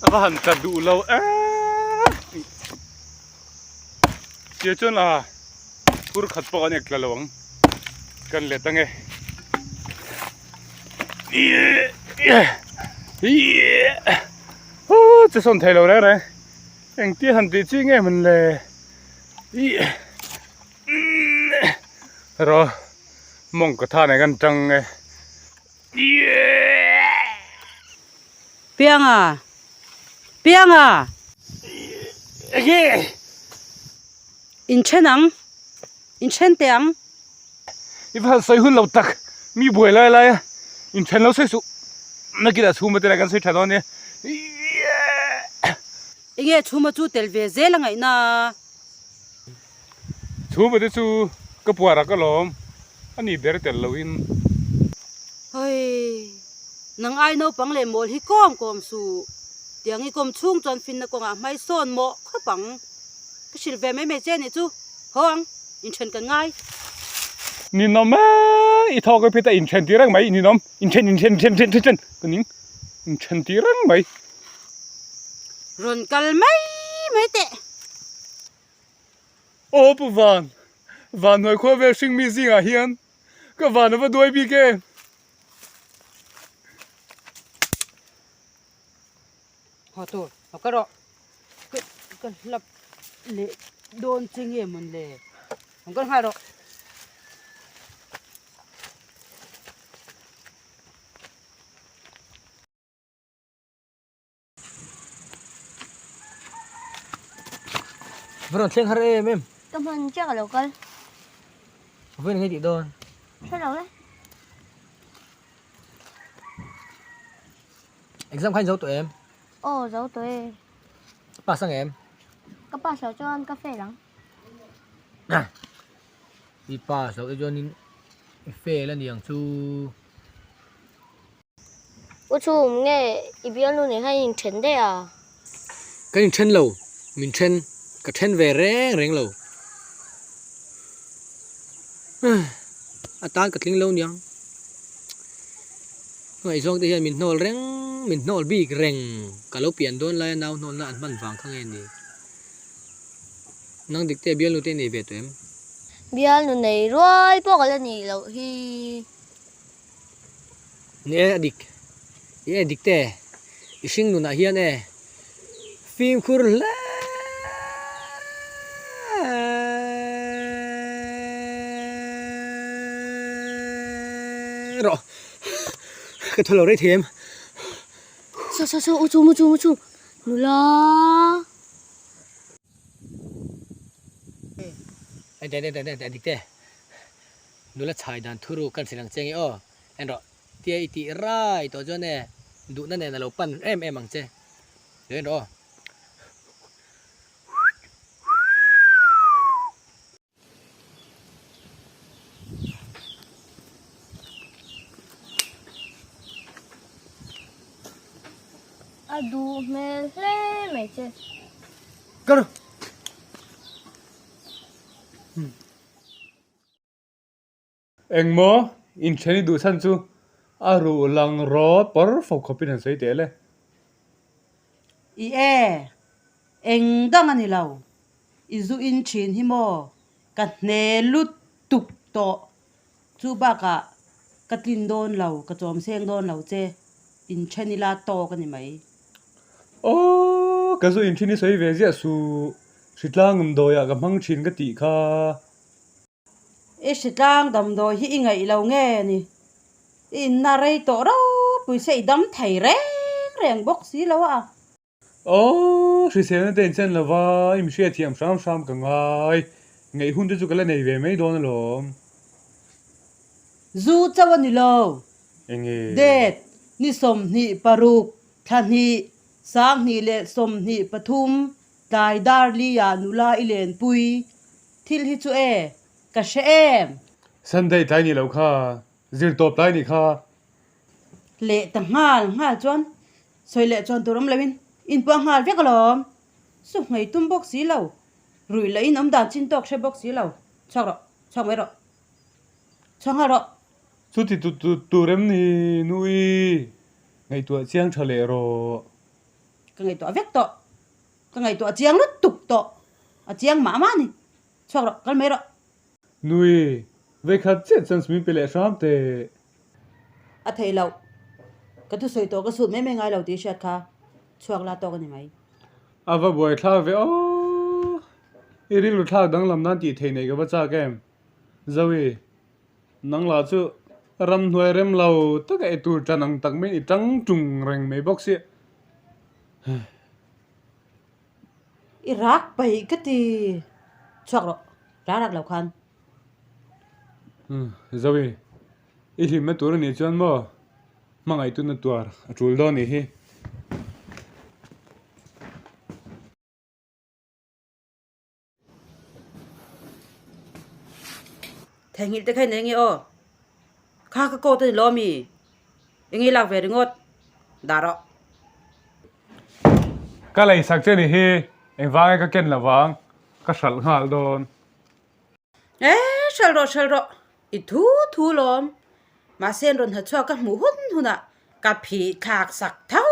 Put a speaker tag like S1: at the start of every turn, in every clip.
S1: A va han tla duh lo em tia chuan a phur khat pawh kan ek tla lo ang kan let ange che sawn thei lo reng reng engtia han tih chi nge mawn le rawh mawng ka tha nen kan tang e.
S2: Pianga! Pianga!
S1: Enge?
S2: Inthen ang. Inthen teh ang.
S1: I va han sawi hun lo tak. Mi buai lai lai a. Inthen lo sawi suh. Nakinah chhuma te lah kan sawi tha dawn nia.
S2: Enge chhuma chu tel ve zel a ngaihna a?
S1: Chhuma te chu ka puar a ka lawm. A ni ber tel loin.
S2: Hoi, nang ai naupang leh mawl hi kawm kawm suh. Tiang i kawm chhung chuan finna kawngah hmai sawn mawh khawp ang. Ka hrilh ve mai mai che nih chu. Haw ang, inthen kan ngai.
S1: Ninawm e, i thawk e phit a inthen ti reng mai, ninawm, inthen inthen inthen inthen inthen ka ning, inthen ti reng mai.
S2: Rawn kal mai mai teh.
S1: Aw Pu Van, Van hnuai khua vel hring mi zingah hian ka van a va duai bik em?
S2: Haw tur, haw ka rawh. Ka ka hlap leh dawn che nge mawn le? Haw ka nghal rawh.
S3: Va rawn thleng har em em.
S4: Ka hman chiah ka lo kal.
S3: Vawiin nge tih dawn?
S4: Hre lo e.
S3: Exam kha in zo tawh em?
S4: Aw zo tawh e.
S3: Pass ang em?
S4: Ka pass loh chuan ka fail ang.
S3: I pass loh te chuanin i fail a niang chu.
S4: U chhum nge i bialnu nen khan in then daih a?
S3: Kan in then lo, min then, ka then ve reng reng lo. A tan ka tling lo niang. Ka ngaihzawng te hian min hnawl reng, min hnawl bik reng. Ka lo pian dawn laia nau hnawlna an hman vang kha nge ni? Nang dik te bialnu te i nei ve tawh em?
S4: Bialnu nei rual pawh ka la nih loh hi.
S3: Ni e a dik, ni e dik te, i hring nunah hian e fimkhur hle rawh, ka thaw lo rei thei em.
S4: Saw saw saw u chum u chum u chum nula.
S3: Enteh enteh enteh dik te. Nula chhai dan thuru kan hrilh ang che nge aw, en rawh, tia i tih rai tawh chuan e, duhna nen a lo pan em em ang che, lo en rawh aw.
S4: A duh hmel hle mai che.
S3: Kar.
S1: Engmaw inthen i duh chhan chu a ruh lang rawt pawr fo khawpin han sawi teh le.
S2: I e, eng dang a ni lo. I zu in thin hi maw ka hne lutuk tawh. Chu bakah ka tlin dawn lo, ka chawm seng dawn lo che. Inthen ila tawk a ni mai.
S1: Aw, ka zu in thin i sawi ve ziah suh. Hritlang damdawiah ka hmang thin ka tih kha.
S2: I hritlang damdawi hi i ngaih lo nge ni? I inna rei tawh ropui se i dam thei reng reng bawk si lo a.
S1: Aw, hriselna te inchen lova i mihriat thiam hram hram ka ngai. Ngaih hun te chu ka la nei ve mai dawn alawm.
S2: Zu chauh a ni lo.
S1: Enge?
S2: Date, ni 26, thla hnih, 2023, Tlai dar li-ah nula i lenpui thil hi chu e, ka hre em?
S1: Sunday tlai nih loh kha, zir tawp tlai nih kha.
S2: Leh ta nghal nghal chuan sawi leh chuan tur awm loin inpuah nghal vek alawm. Su nghei tum bawk si lo, ruih loh in awm dan chin tawk hre bawk si lo. Chhuak rawh, chhuak mai rawh, chhuak nghal rawh.
S1: Chuti tur em ni Nui? Ngaihtuah chiang tha leh rawh.
S2: Ka ngaihtuah vek tawh. Ka ngaihtuah a chiang lutuk tawh. A chiang mah mah a ni. Chhuak rawh, kal mai rawh.
S1: Nui, vekhat chiah chance min pe leh hram teh.
S2: A theih loh. Ka thusawi tawh ka sut mai mai ngai lo tih hriat kha chhuak la tawk a ni mai.
S1: A va buai thlak ve aw. I rilru thlak danglam nan tih theih neih ka va chak em. Zoe, nang lah chu ramhnuai rem lo taka i tur tan ang tak maiin i tang tung reng mai bawk sia.
S2: I rak paih ka ti chhuak rawh, rak rak lo khan.
S1: Zoe, i hlimna tur a nih chuan maw hmangaih tuna tuar a tul dawn nih hi.
S2: Theihnghilh te kha in eng nge aw? Kha ka coat a ni lo ami? Eng nge i lak ve ringawt? Dah rawh.
S1: Ka leisak che ni hi engvang nge ka ken lo vang ka hralh nghal dawn.
S2: E hralh rawh hralh rawh i thu thu lawm. Mahse an rawn ha chhuak ka hmuh hun hunah ka phih thlak sak tho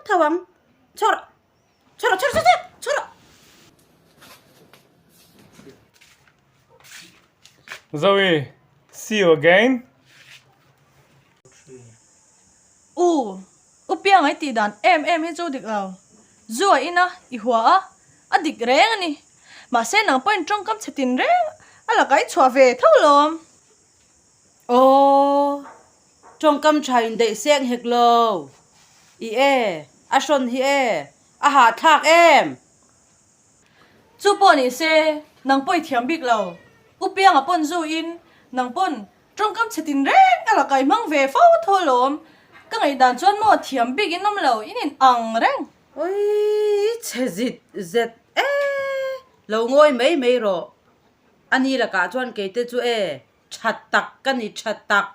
S2: tho ang. Chhuak rawh. Chhuak rawh chhuak rawh chhuak rawh.
S1: Zoe, see you again.
S5: U, u piang i tih dan em em hi chu dik lo. Zu a in a, i hua a, a dik reng a ni. Mahse nang pawhin tawngkam chhe tin reng a lakah i chhuah ve tho lawm.
S2: Aw, tawngkam tha in daih seng hek lo. I e, a hrawn hi e, a hahthlak em?
S5: Chu pawh ni se, nang pawh i thiam bik lo. U Pianga pawn zu in, nang pawn tawngkam chhe tin reng a lakah i hmang ve fo tho alawm. Ka ngaihdan chuan maw thiam bik in awm lo, in in ang reng.
S2: Oi, chhe zit zet e, lo ngawi mai mai rawh. Ani lakah chuan keite chu e, tha tak ka ni tha tak,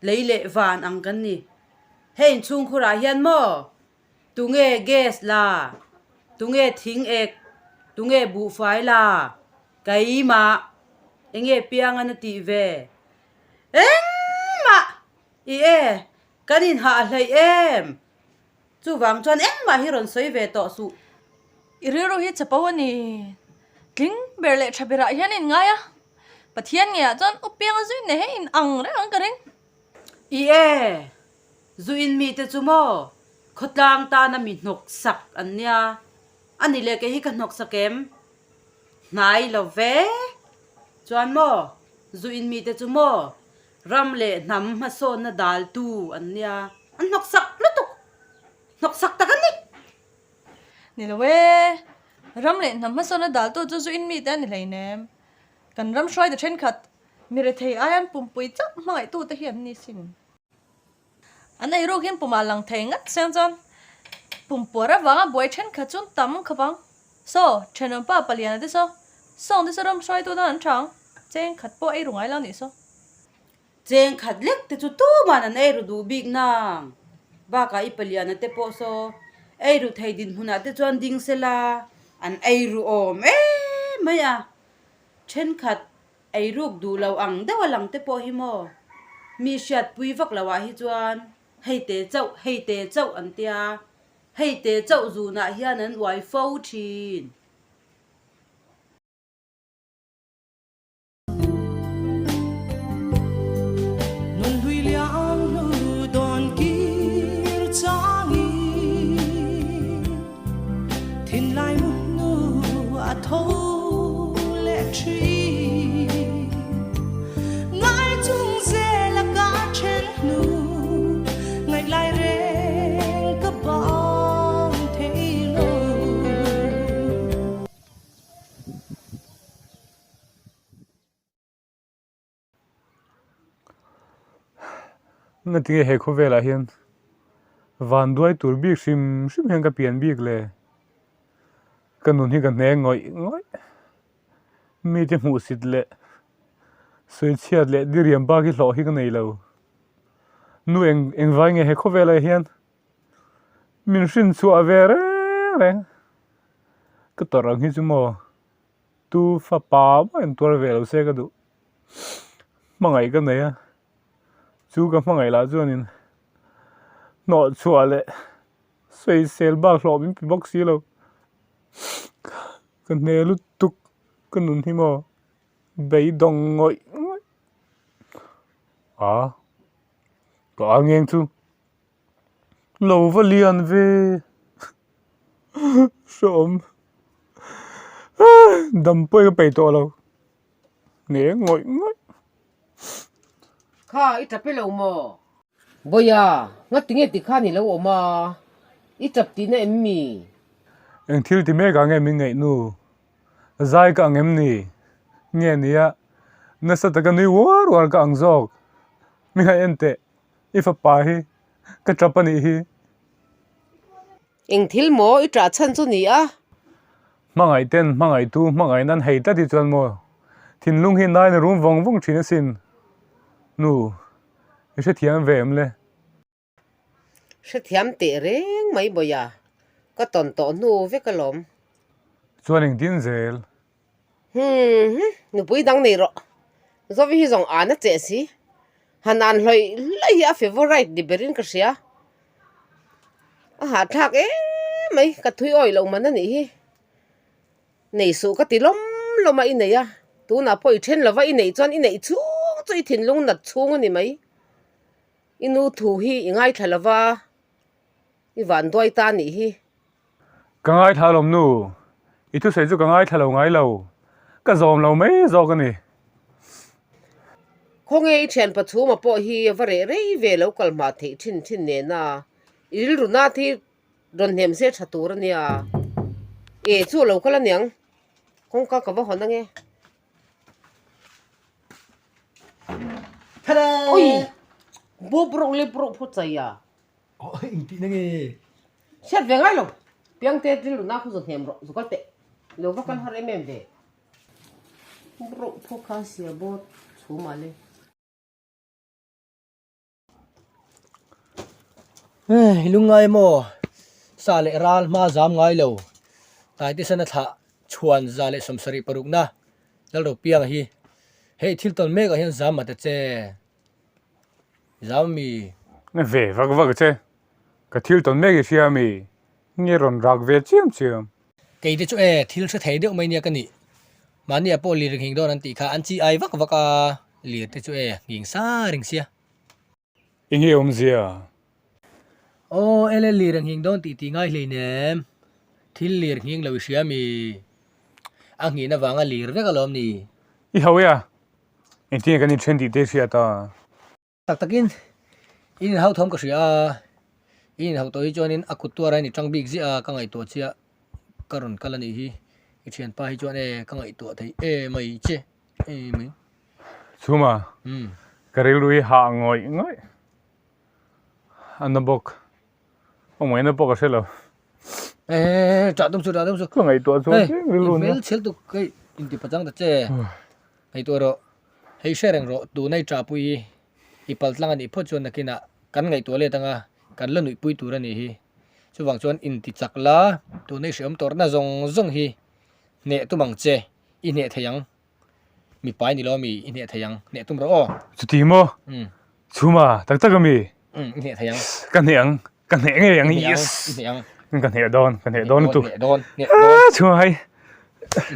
S2: lei leh van ang kan ni. Hei inchhungkhurah hian maw tunge gas la, tunge thing ek, tunge buhfai la, keimah enge piangan a tih ve? Engmah! I e, kan inhah hleih em? Chuvang chuan engmah hi rawn sawi ve tawh suh.
S5: I rilru hi chapo a ni. Tling ber leh tha berah hian in ngai a. Pathian ngeiah chuan u pianga zuin nei hi in ang reng ang ka ring.
S2: I e, zu in mite chu maw khawtlang tana mi hnawk sak an nia. A ni leh kei hi ka hnawk sak em? Hnai lo ve. Chuan maw zu in mite chu maw Ram leh hnam hmasawnna daltu an nia, an hnawksak lutuk, hnawksak tak an ni.
S5: Ni lo e, ram leh hnam hmasawnna daltu chu zu in mite a ni hleinem. Kan ram hruaite thenkhat, mi rethei aian pumpui chauh hmangaihtute hi an ni sin. An eiruk hian pumah lang thei ngat siang chuan pumpuar avanga buai thenkhat chu an tam khawp ang. Saw, thenawmpa paliana te saw, sawng te saw ram hruaitu tan an tha ang, cheng khat pawh eiru ngai lo nih saw.
S2: Cheng khat lek te chu tuman an eiru duh bik nang. Bakah i paliana te pawh saw eiru thei dinhmunah te chuan ding sela an eiru awm em mai a. Thenkhat Eiruk duh lo ang deuh a lang te pawh hi maw? Mi hriatpui vak lo ah hi chuan hei te chauh, hei te chauh an tia, hei te chauh zunah hian an uai fo thin.
S6: Nunhlui liang hnu dawn kir changin thinlai mu hnu a tho leh thin. Ngai chung zel a ka then hnu ngaih lai reng ka bang thei lo.
S1: Ngatinge he khawvelah hian van duai tur bik hrim hrim hian ka pian bik le? Ka nun hi ka hne ngawih ngawih. Mite hmuhsit leh sawichhiat leh diriam bak hi hlawh hi ka nei lo. Nu eng engvai nge he khawvelah hian min hrinchhuah ve reng reng ka tawrh ang hi chu maw? Tu fapa mah in tuar ve lo se ka duh. Hmangaih ka nei a, chu ka hmangaih lah chuanin hnawhchhuah leh Sawisel bak hlawh min pe bawk si lo. Ka hne lutuk ka nun hi maw beidawng ngawih ngawih. A ka a ngeng chu lo va lian ve hreawm dam pawh ka peih tawh lo hne ngawih ngawih.
S7: Kha i tap i lo maw? Bawiha, ngatinge tikhan i lo awm a, i tap tihna em mi?
S1: Eng thil ti mek ah nge min ngaih nu? Zai ka ang em ni? Nge nia, nasa taka nui uar uar ka ang zawk. Mi ngaih en teh, i fapa hi ka tap a nih hi.
S7: Eng thil maw i ṭah chhan chu ni a?
S1: Hmangaih ten hmangaihtu hmangaih nan hei tlat hi chuan maw thinlung hi nain a rum vawng vawng ṭhin asin. Nu, i hrethiam ve em le?
S7: Hrethiam teh reng mai Bawiha, ka tawn tawh hnu vek alawm.
S1: Chuan engtin zel?
S7: Humm, nupui dang nei rawh. Zovi hi zawng an a cheh si. Han an hlawih hlawih hi a favourite ni berin ka hria. A hahthlak em mai, ka thui awih loh man a nih hi. Nei suh ka ti lawm lawm a i nei a, tunah pawh i then lova i neih chuan i neih chhung chu i thinlung nat chhung a ni mai. I nu thu hi i ngaithla lova, i vanduai ta a nih hi.
S1: Ka ngaithla alawm nu, i thusawi chu ka ngaithla lo ngai lo, ka zawm lo mai zawk a ni.
S7: Khawnge i thian pathuma pawh hi a va reh rei ve lo kal hma theih thin thin nena i rilru nat hi rawn hnem se tha tur a nia. E chu a lo kal aniang, kawngka ka va hawn ange. Ui! Bawp rawh le bawp phawt chai a.
S3: Engtihna nge?
S7: Hriat ve ngai lo. Piangte rilru na khu zu hnem rawh, zu kal teh. Lo va kal har em em ve. Rawh phawk kha sia bawt chhum ah le.
S3: Hei lungngai maw? Sa leh ral hma zam ngai lo. Taitesana thlah chhuan 176 na Lalropianga hi hei thil tawn mek ah hian zam mah ta che. Zau mi.
S1: Ve vak vak che. Ka thil tawn mek i hria mi. Nge rawn rak ve chiam chiam.
S3: Kei te chu e, thil hre thei deuh mai nia ka nih. Mahni ah pawh lir nghing dawn an tih kha an chi ai vak vak a, lir te chu e, nghing sa reng sia.
S1: Enge awmzia?
S3: Aw, ele lir a nghing dawn tih tih ngai hleinem. Thil lir nghing lo i hria mi. A nghin avanga lir vek alawm ni.
S1: I ho e a, Engtin kan inthen tih te hriat a.
S3: Tak takin in inhauh thawm ka hria a, in inhauh tawh hi chuanin a kut tuar a in tang bik ziah a, ka ngaihtuah chiah ka rawn kal a nih hi, i thianpa hi chuan e ka ngaihtuah thei em mai che em mai.
S1: Chhuma, ka rilru hi hah ngawih ngawih a na bawk, awmngaihna pawh ka hre lo.
S3: Eee ṭah tum chu ṭah tum chu.
S1: Ka ngaihtuah chuan tlem rilru
S3: nia. Hmel chhel tuk hei inti pachang ta che. Ngaihtuah rawh hei hre reng rawh tuna i ṭahpui hi i pal tlang a nih phawt chuan nakinah kan ngaihtuah let anga kan la nuihpui tur a nih hi. Chuvang chuan inti chak la tuna i hreawm tawrhna zawng zawng hi hneh tum ang che i hneh thei ang. Mipa i ni lo ami i hneh thei ang hneh tum rawh aw.
S1: Chuti maw? Chhuma tak tak ami?
S3: I hneh thei ang.
S1: Ka hneh ang. Ka hneh ngei ang yes.
S3: I hneh ang.
S1: Ka hneh dawn, ka hneh dawn lutuk.
S3: Hneh dawn, hneh dawn.
S1: Chhuma hei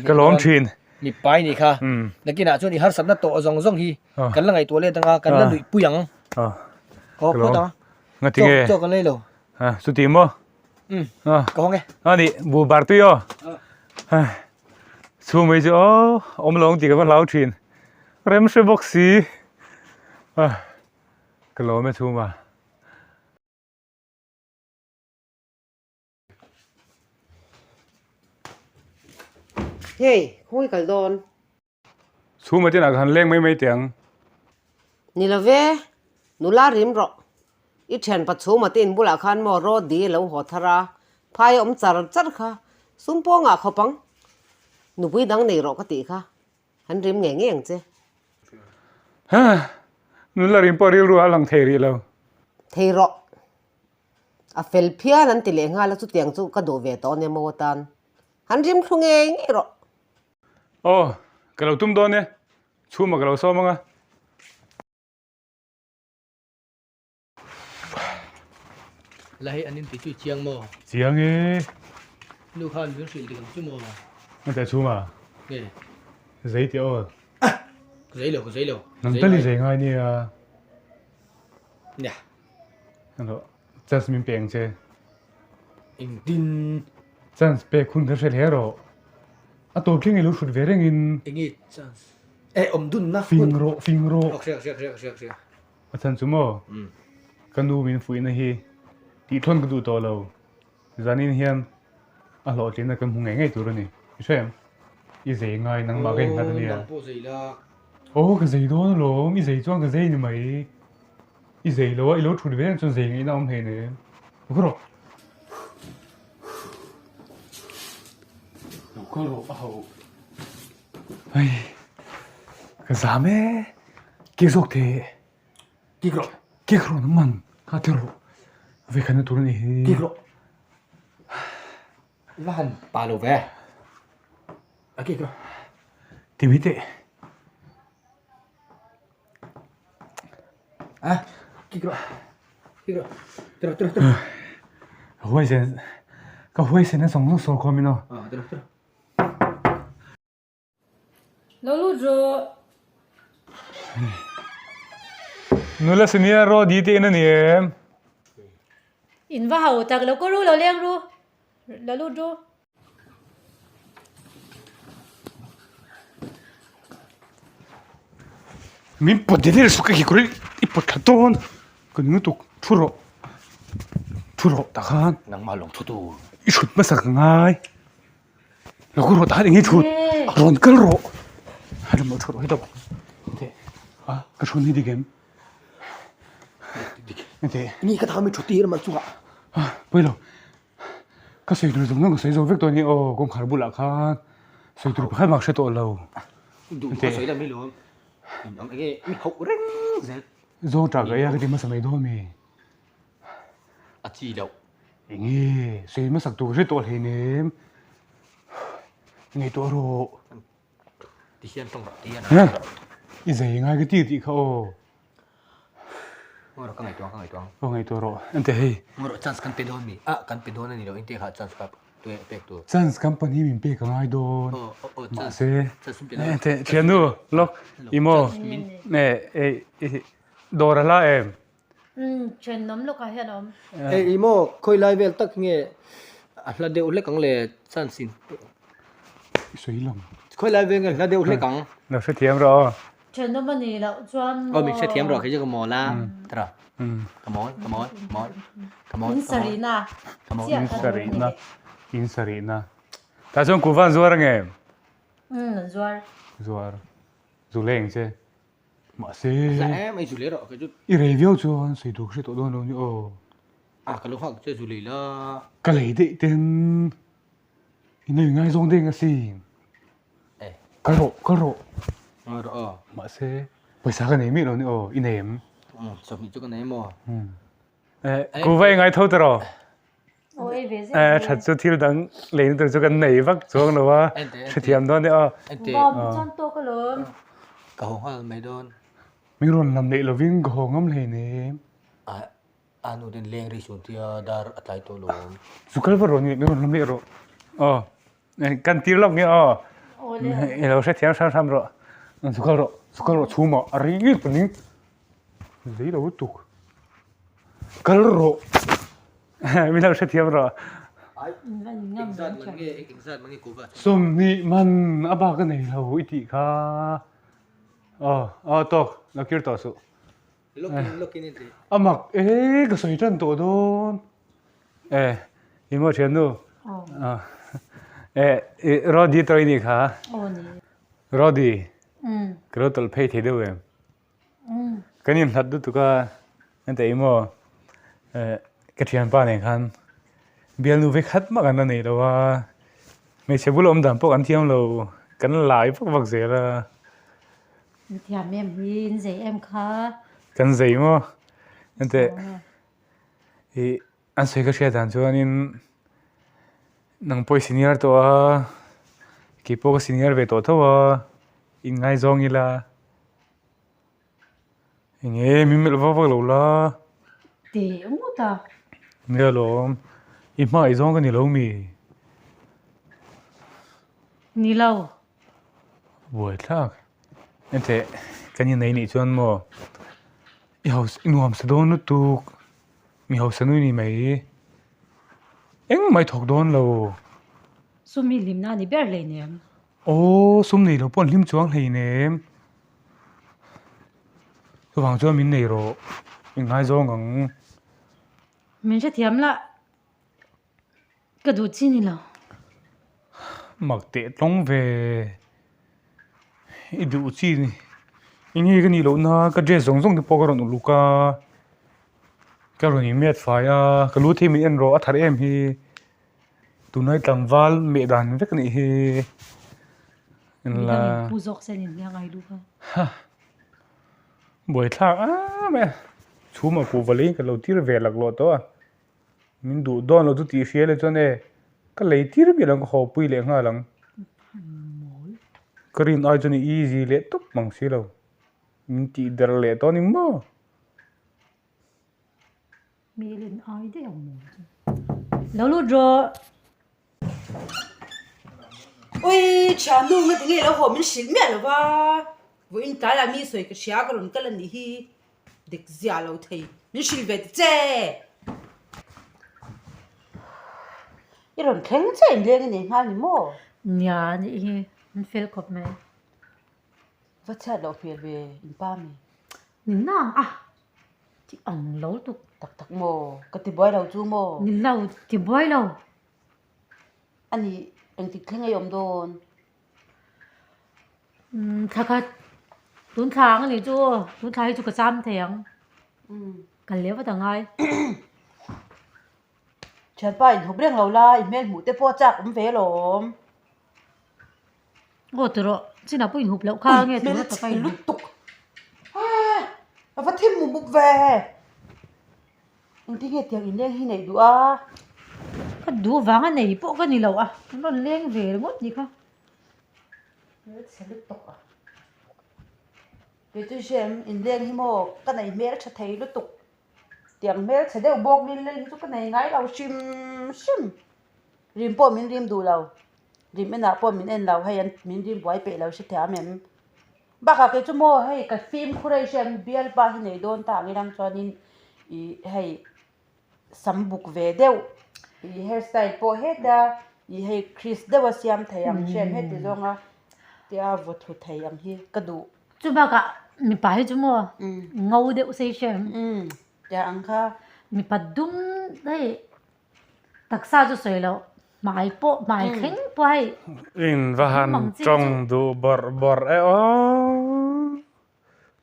S1: ka lawm thin.
S3: Mipa i nih kha. Nakinah chuan i harsatna tawh zawng zawng hi kan la ngaihtuah let anga kan la nuihpui ang. Ka haw phawt ang.
S1: Ngati nge?
S3: Chaw kan lei lo.
S1: Chuti maw?
S3: Ka haw nge.
S1: Ani bu bar tui aw. Chhung mai chu aw awm lo ang tih ka va hlau thin. Rem hre bawk si. Ka lawm e chhuma.
S7: Hei, khawngaih kal dawn.
S1: Chhuma te inah ka han leng mai mai teh ang.
S7: Ni lo ve, nula rim rawh. I thianpa chhuma te in bulah khan maw Rodi a lo haw thar a, phai a awm char char kha, sum pawngah khawp ang. Nupui dang nei rawh ka tih kha, han rim ngei ngei ang che.
S1: Hah, nula rim pawh rilru a lang thei rih lo.
S7: Thei rawh. A fel phian an ti leh nghal a, chutiang chu ka duh ve tawh ania maw atan. Han rim thlu ngei ngei rawh.
S1: Aw, ka lo tum dawn e. Chhuma ka lo sawm ang a.
S3: La hei an inti chu i chiang maw?
S1: Chiang e.
S3: Nu khan min hrilh dik ang chu maw?
S1: An teh chhung a?
S3: Nge?
S1: Zei tih aw.
S3: Ka zei lo, ka zei lo.
S1: Nang tal i zei ngai nia.
S3: Nia.
S1: Ano, chance min pe ang che.
S3: Engtin?
S1: Chance pek hun ka hre hle rawh. A tawp thleng i lo hrut ve rengin.
S3: Enge chance? Eh, awm dunna hun.
S1: Fing rawh, fing rawh.
S3: Aw, hria, hria, hria, hria, hria.
S1: A chhan chu maw? Ka nu min fuihna hi tihthlawn ka duh tawh lo. Zanin hian a hlawhtlinna kan hmu ngei ngei tur a ni. I hre em? I zei ngai nangmah ka innghat a nia.
S3: Aw, nang pawh zei la.
S1: Aw, ka zei dawn alawm. I zei chuan ka zei ni mai. I zei lo a, i lo thut ve ang chuan zei ngaihna a awm hleinem. Lo kal rawh. Lo kal rawh a ho. Hei, ka zam e. Kik zawk teh.
S3: Kik rawh.
S1: Kik rawh nang man. Kha ti rawh. Vekhanna tur a ni hi.
S3: Kik rawh. Va han pa lo ve. A kik rawh.
S1: Ti mai teh.
S3: A kik rawh. Kik rawh. Ti rawh ti rawh ti rawh.
S1: Ka huaisen ka huaisen a zawng zawng sawi khawm in aw.
S3: Aw ti rawh ti rawh.
S5: Lo lut rawh.
S1: Nula senior Rody te in a ni em?
S8: In va ho tak lo kaw ru lo leng ru. Lo lut ru.
S1: Min pawt deuh deuh suk a kekawr hi i pawt thla dawn ka ni lutuk thu rawh thu rawh tah khan
S3: Nangmah lawng thu tur.
S1: I hrut hmasa ka ngai. Lo kal rawh tah enge thut rawn kal rawh a lam lo thu rawh hetah a ka thu ni dik em ente
S3: ni ka thami thu tir mal chungah
S1: pawilo ka sawi tur zawng zawng ka sawi zo vek tawh ani aw kawngkhar bulah khan sawi tur pakhat mah ka hre tawh lo
S3: duh ka sawi lam hi lawm in ang enge mi hauh reng zel
S1: zawng tah ka ei a ka ti hmasa mai dawn mi
S3: A chi loh.
S1: Enge sawi hmasak tur ka hre tawh hleinem. Ngaihtuah rawh.
S3: Ti hian tawng rawh ti hian.
S1: I zei ngai ka ti tih kha aw.
S3: Ngaw rawh ka ngaihtuah ka ngaihtuah.
S1: Aw ngaihtuah rawh. Ente hei.
S3: Ngaw rawh chance kan pe dawn mi? Ah kan pe dawn a ni lo ente kha chance ka pek tur.
S1: Chance kan pahnih min pek a ngai dawn.
S3: Aw aw chance.
S1: Mahse.
S3: Chance min pe dawn.
S1: Ente thiannu lawk i maw. Eh dawr a hla em?
S8: Umm thenawm lawkah hian a awm.
S3: Hei i maw khawi lai vel tak nge a hla deuh hlek ang le chance in
S1: I sawi lang.
S3: Khawi lai vel nge hla deuh hlek ang.
S1: Lo hrethiam rawh aw.
S8: Thenawm a nih loh chuan maw.
S3: Aw min hrethiam rawh kei chu ka mawl a tara ka mawl ka mawl ka mawl ka mawl
S8: In sarihna
S3: ka mawl
S8: chiah
S1: In
S8: kha a
S1: sarihna
S8: ni.
S1: in sarihna tah chuan kuhva an zuar ange?
S8: Umm an zuar.
S1: Zuar zu leng che. Mahse.
S3: Hla em ei zu leh rawh kei chu.
S1: I rei viau chuan sawi tur ka hre tawh dawn lo ni aw.
S3: A ka lo nghak che zu lei la.
S1: Ka lei daih ten i nei ngai zawng deng asin.
S3: Eh.
S1: Kal rawh kal rawh.
S3: Ngawi rawh aw.
S1: Mahse pawisa ka nei miah lo ni aw i nei em?
S3: Umm sawmhnih chu ka nei maw?
S1: Umm. Eh kuhva i ngai tho ta rawh. Eh that chu thil dang leina tur chu kan nei vak chuang lo a hrethiam dawn nia aw.
S3: Ka haw nghal mai dawn.
S1: Min rawn lam neih lovin ka haw ngam hleinem.
S3: A nu ten leng rei suan tia dar a tlai tawh lo.
S1: Zu kal va rawh ni min rawn lam leh rawh. Aw kan tir lawk nge aw. I lo hrethiam hram hram rawh. Zu kal rawh zu kal rawh chhum ah a ring ngei panin zei lo lutuk. Kal rawh. Min lo hrethiam rawh. Sawmhnih man a bak a nei lo i tih kha. Aw aw tawk lo kir tawh suh. A mak e ka sawi tan tawh dawn. E i maw thiannu. E Rody tawh i nih kha. Rody ka lo tawlh phei thei deuh em. Kan inhlat lutuk a, engtah i maw ka thianpa nen khan bialnu ve khat mah kan la nei lo a, hmeichhe bula awm dan pawh kan thiam lo, kan lai vak vak zel a.
S8: In thiam em hi, in zei em kha.
S1: Kan zei maw, engteh ih an sawi ka hriat dan chuanin nang pawh i senior tawh a, keipawh ka senior ve tawh tho a, inngaizawng ila. Enge min melh vak vak lo la.
S8: Teh ngawt a.
S1: Nia lawm, i hmangaih zawng ka ni lo mi?
S8: Ni lo.
S1: Buaithlak. Enteh, kan innei nih chuan maw i hausa i nuam sa dawn lutuk, mi hausa nui ni mai. Engmah i thawk dawn lo.
S8: Sum hi hlimna a ni ber hleinem.
S1: Aw, sum nei lo pawh an hlim chuang hleinem. Chuvang chuan min nei rawh, min ngaizawng ang.
S8: Min hrethiam lah, ka duh chi ni lo.
S1: Mak teh tlawng ve, i duh chi ni. Eng nge ka nih loh na, ka dress zawng zawng te pawh ka rawn uluk a, ka rawn inmet fai a, ka lu thei min en rawh a thar em hi. Tunlai tlangval meh dan vek a nih hi.
S8: Midang in pu zawk sen in hliang ai lu kha.
S1: Ha. Buaithlak am e. Chhum a kuhva leiin ka lo tir ve laklawh tawh a. Min duh dawn lo chu tih hria leh chuan e ka lei tir miah lo ang ka haw pui leh nghal ang. Ka rin ai chuan i easy leh tawp mang si lo. Min tih der leh tawh a ni maw?
S8: Hmel in ai daih ang maw chu. Lo lut rawh.
S2: Ui thiannu nga tinge lo haw min hrilh miah lo va. Vawiin tlaiah mi sawi ka hria ka rawn kal a nih hi. Dik zia lo thei min hrilh ve ta che. I rawn thleng chiah in leng i nei nghal ni maw?
S8: Nia nih hi an fel khawp mai.
S2: Va chhiat loh hmel ve in pa mi.
S8: Ni nang a. Ti ang lo tuk.
S2: Tak tak maw? Ka ti buai lo chu maw?
S8: Ni lo, ti buai lo.
S2: A nih, engtik thleng ei awm dawn?
S8: Umm, thla khat. Tun thla ang a nih chu aw. Tun thla hi chu ka cham thei ang. Kal leh vat a ngai.
S2: Thianpa inhup reng lo la, i hmel hmuh te pawh a chak awm ve alawm.
S8: Aw ti rawh, chinah pawh inhup loh kha nge tuna taka inhup.
S2: Lutuk a va thim mup mup ve. Engtin nge tiang inleng hi neih duh a?
S8: Ka duh vanga nei pawh ka ni lo a, an rawn leng ve ringawt nih kha.
S2: Hmelchhe lutuk a. Kei chu hriam inleng hi maw ka nei hmeltha thei lutuk. Tiang hmelchhe deuh bawk lil lel hi chu ka nei ngai lo hrim hrim. Rim pawh min rim duh lo. Rim enah pawh min en lo hei an min rim buai peih lo hre thiam em. Bakah kei chu maw hei ka fimkhur hei hriat bialpa hi nei dawn ta ang ilang chuanin ih hei sam buk ve deuh ih hair style pawh heta ih hei crease deuh a siam thei ang hriat heti zawnga tia vaw thu thei ang hi ka duh.
S8: Chu bakah mipa hi chu maw ngo deuh sei hriat em.
S2: Tia ang kha.
S8: Mipa dum hei. Taksa chu sawi loh, hmai pawh hmai thleng pawh hei.
S1: In va han tawng duh bawrh bawrh e aw.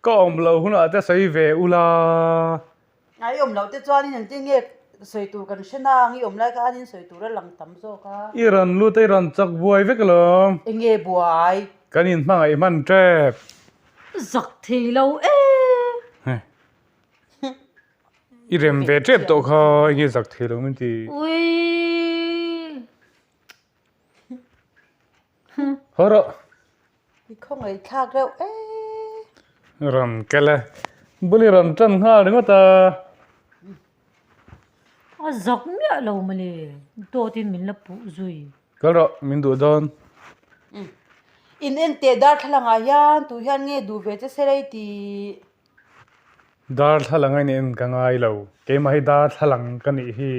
S1: Ka awm loh hunah te sawi ve ula.
S2: A i awm loh te chuanin engtin nge sawi tur kan hre na ang i awm lai khanin sawi tur a lang tam zawk a.
S1: I rawn lut a i rawn chak buai vek alawm.
S2: Enge buai?
S1: Kan inhmangaih hman tep.
S8: Zak thei lo e.
S1: I rem ve tep tawh kha enge zak thei lo min ti.
S8: Uii.
S1: Haw rawh.
S2: I khawngaih thlak reuh e.
S1: Rawn kel e. Bul i rawn tan nghal ringawt a.
S8: A zak miah lo mawle. Dawt in min la puh zui.
S1: Kal rawh min duh dawn.
S2: In en teh darthlalang ah hian tu hian nge duh ve che serei tih.
S1: Darthlalang a nih en ka ngai lo. Keimah hi darthlalang ka nih hi.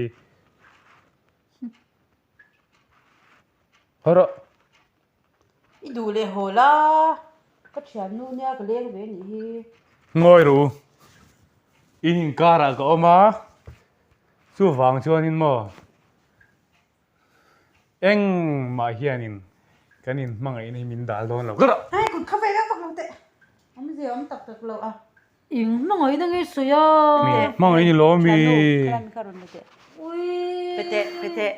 S1: Haw rawh.
S2: I duh leh haw la. Ka thiannu nia ka leng ve nih hi.
S1: Ngawi ru. In inkarah ka awm a. Chuvang chuanin maw. Engmah hianin kan inhmangaihna hi min dal dawn lo. Ka rawh!
S2: Hei kut kha ve vak vak lo teh. Awmzia awm tak tak lo a.
S8: Inhmangaihna nge sawi a?
S1: Min hmangaih ni lo mi.
S2: Thiannu, khalai mi kha rawn la teh.
S8: Uii.
S2: Pe teh, pe teh.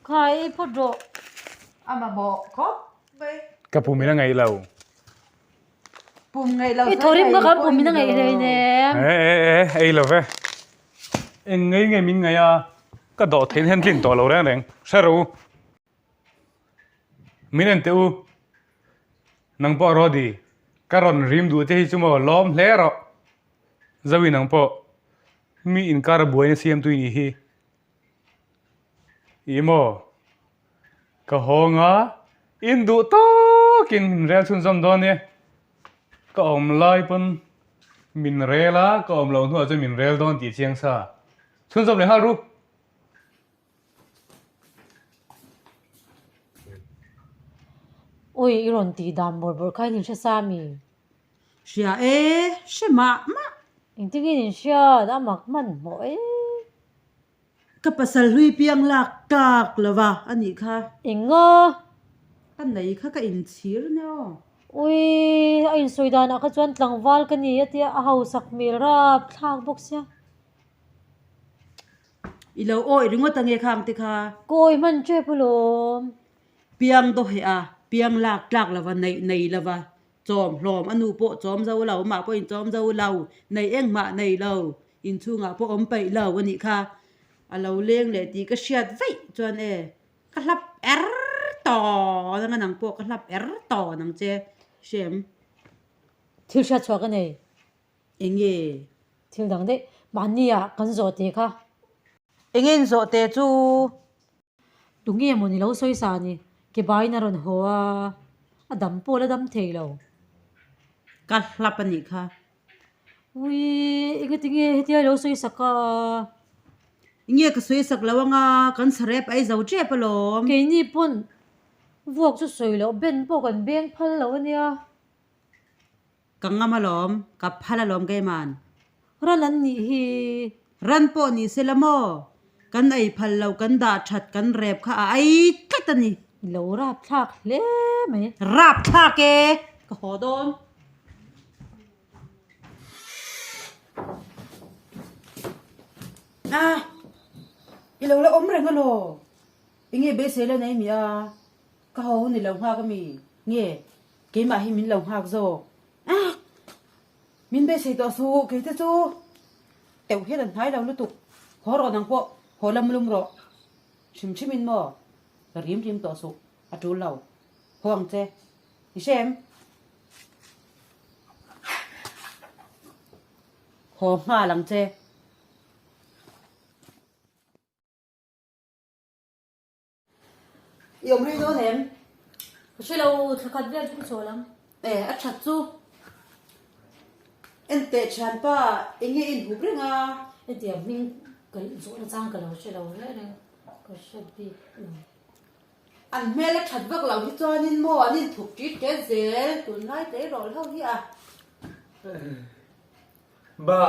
S8: Kha ei phawt rawh.
S2: A mamawh khawp mai.
S1: Ka pum in a ngaih lo.
S2: Pum ngaih lo
S8: I thawrim kha kan pum in a ngaih hlei nem.
S1: E e e ei lo ve. Eng ngei ngei min ngaih a, ka dawh theih hian tlin tawh lo reng reng. Hre rawh u. Min en teh u. Nang pawh Rody, ka rawn rim duh te hi chu maw lawm hle rawh. Zoe nang pawh. Mi inkar a buaina siamtu i nih hi. Ih maw? Ka hawng a, in duh tawkin min rel chhunzawm dawn e. Ka awm lai pawn min rel a, ka awm loh hnuah chuan min rel dawn tih chiang sa. Chhunzawm leh nghal ru.
S8: Ui, i rawn tih dan bawrh bawrh kha in inhre sa mi?
S2: Hria e, hre mah mah.
S8: Engtin in inhriat a mak hmanhmawh e.
S2: Ka pasal hlui piang lak tak lo va a nih kha.
S8: Enga?
S2: Ka nei kha ka inchhir nia aw.
S8: Ui, a insawi danah kha chuan tlangval ka ni a tia, a hausak hmel rap thlak bawk sia.
S2: I lo awih ringawt ange khang te kha.
S8: Ka awih hman tep alawm.
S2: Piang daw heh a, piang lak tlak lo va, neih nei lo va, chawm hlawm a nu pawh chawm zo lo, amah pawhin chawm zo lo, nei engmah nei lo, inchhungah pawh awm peih lo a nih kha. A lo leng leh tih ka hriat vaih chuan e, ka hlap er tawn anga nang pawh ka hlap er tawn ang che, hrem.
S8: Thil hriat chhuah ka nei.
S2: Enge?
S8: Thil dang daih, mahni ah kan zawh teh kha.
S2: Enge in zawh teh chu?
S8: Tunge maw ni lo sawi sa ni, ke baiin a rawn haw a, a dam pawh la dam thei lo.
S2: Ka hlap a nih kha.
S8: Ui, enge tinge hetia i lo sawi sak a?
S2: Enge ka sawi sak lo anga, kan sarep a i zo tep alawm.
S8: Keini pawn vuak chu sawi loh ben pawh kan beng phal lo a nia.
S2: Ka ngam alawm, ka phal alawm Keiman.
S8: Ran an nih hi.
S2: Ran pawh ni se la maw? Kan ei phal lo, kan dah that, kan rep kha a ei tlat a ni.
S8: I lo rap thlak hle mai.
S2: Rap thlak e! Ka haw dawn. A, i lo la awm reng alaw? Enge beisei la nei mi a? Ka haw hun i lo nghak a mi? Nge, keimah hi min lo nghak zawk. Ah! Min beisei tawh suh, kei te chu teuh hian an hnai lo lutuk. Haw rawh nang pawh, haw lam lum rawh. Hrim hrim in maw? Ka rim rim tawh suh, a tul lo. Haw ang che. I hre em? Haw nghal ang che. I awm rei dawn em?
S8: Ka hre lo, thla khat vel chu ka chawl ang.
S2: E, a that chu. Enteh thianpa, enge i inhup reng a?
S8: Hetiang hming ka zawh na chang ka lo hre lo reng reng, ka hre bik lo.
S2: An hmel a that vak loh hi chuanin maw an inthup tit tet zel, tunlai tleirawl ho hi a.
S1: Ba.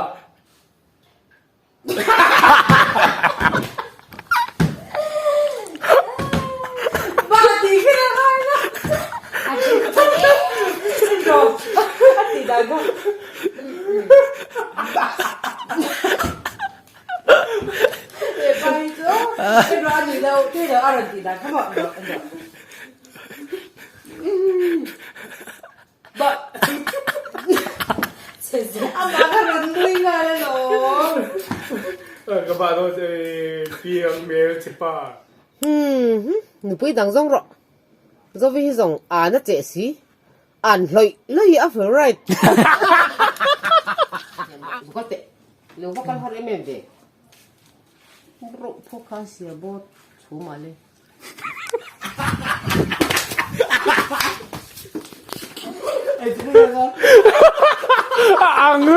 S1: Ka pa dawn che piang hmel che pa.
S7: Hmm, nupui dang zawng rawh. Zovi hi zawng an a cheh si. An hlawih hlawih a favourite. Lo teh. Lo va kal har em em ve. Rawh phawk kha sia bawt chhum ah le.
S1: A ang.